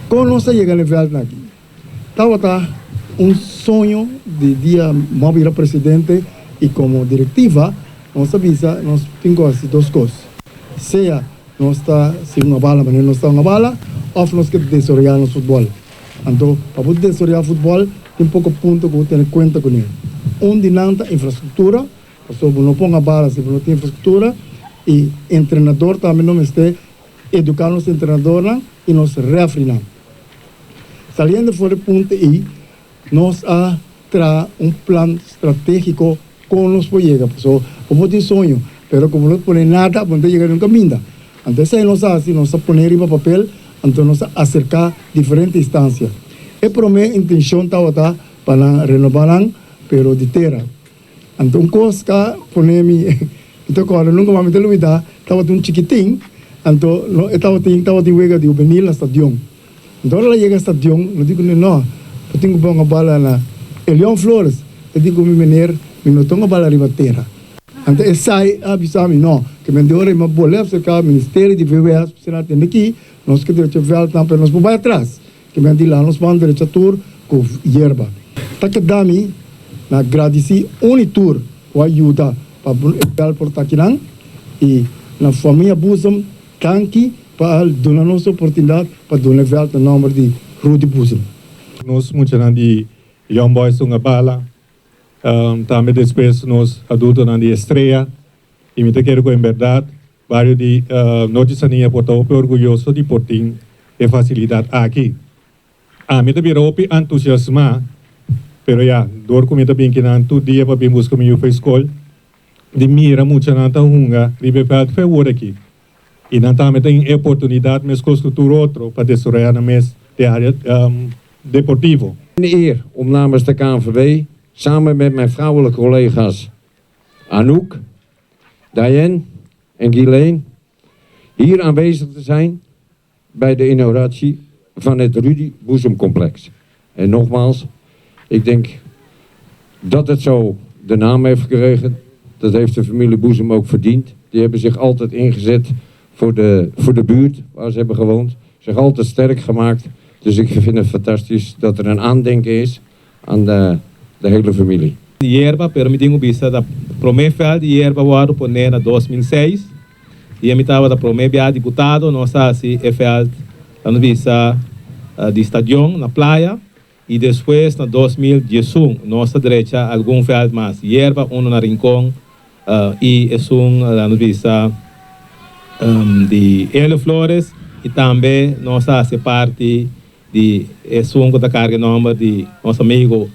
Kon nos a yega na e vèlt aki? Tabata un soño di dia mi a bira presidente i komo direktiva nos a bisa nos tin ku hasi dos kos, sea nos ta sigui un bala manera nos ta un bala òf nos ke desaroyá nos futbòl. Anto pa bo desaroyá futbòl tin poko punto ku bo tene kuenta kuné. Un di nan ta infrastruktura, pasobra bo no por hunga bala si bo no tin infrastruktura i entrenador tambe no mester eduká nos entrenadornan i nos rèfrinan. Saliendo for di punto ei, nos a traha un plan stratégiko kon nos por yega. Pasobra bo por tin soño, pero ku bo no pone nada, bo no ta yega niun kaminda. Anto esei nos a hasi, nos a pone riba papel, anto nos a aserká diferente instansia. E promé intenshon tabata pa nan renobá nan, pero di tera. Anto un kos ka pone mi, mi ta kòrda nunka mas mi ta lubidá, tabata un chikitin, anto no e tabatin tabatin wega di hubenil na stadion. Anto ora el a yega stadion, no di ku mi no, bo tin ku ponga bala na Elion Flores. E di ku mi, Meneer, mi no tonga bala riba tera. Anto esai a bisa mi, no, ke men di ora mi a bolbe aserká ministerio di VWS, p'esei nan a tende aki, nos ke drecha vèltnan, pero nos por bai atras. Ke men di la nos ban drecha tur ku yerba. Ta keda mi na gradisí un i tur ku a yuda pa e vèlt por ta akinan i na famia Boezem danki pa a duna nos e oportunidat pa duna e vèlt na nòmber di Rudy Boezem. Nos muchanan di Young Boys hunga bala, tambe despues nos adultonan di Estrella i mi ta kere ku en bèrdat bario di Norte Sania por ta hopi orguyoso di por tin e fasilidat aki. Ami ta bira hopi antusiasmá, pero ya, dor ku mi ta bin kinan tur dia pa bin buska mi yu for e skol, di mira muchanan ta hunga riba e vèlt fe awor aki. I nan tambe ta tin e oportunidat meskos ku tur otro pa desaroyá nan mes den área deportivo. Een eer om namens de KNVB samen met mijn vrouwelijke collega's Anouk, Diane en Ghislaine hier aanwezig te zijn bij de inauguratie van het Rudy Boezemcomplex. En nogmaals, ik denk dat het zo de naam heeft gekregen. Dat heeft de familie Boezem ook verdiend. Die hebben zich altijd ingezet voor de buurt waar ze hebben gewoond. Zich altijd sterk gemaakt. Dus ik vind het fantastisch dat er een aandenken is aan de hele familie. Yerba, pero mi tin ku bisa ta promé vèlt di yerba wòrdu poné na 2006 i mi tabata promé bia diputado, nos a hasi e vèlt, nos bisa, di stadion na Playa i despues na 2011 nos a drecha algun vèlt mas yerba, uno na Rincon i esun, nos bisa, di Elio Flores i tambe nos a hasi parti di esun ku ta karga nòmber di nos amigu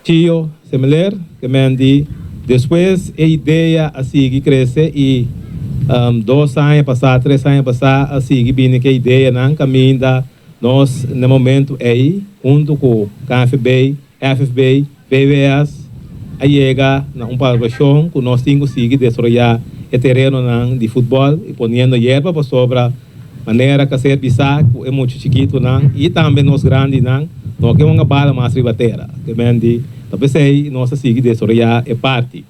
Chio Semeler, ke men di despues e idea a sigui krese i 2 aña pasá, 3 aña pasá a sigui bini ku e ideanan kaminda nos na momento ei huntu ku KNVB, FFB, VWS a yega na un palabrashon ku nos tin ku sigui desaroyá e terenonan di futbòl i poniendo yerba pasobra manera ku a ser bisá ku e mucha chikitunan i tambe nos grandinan no ke hunga bala mas riba tera. Ke men di, ta p'esei nos a sigui desaroyá e parti.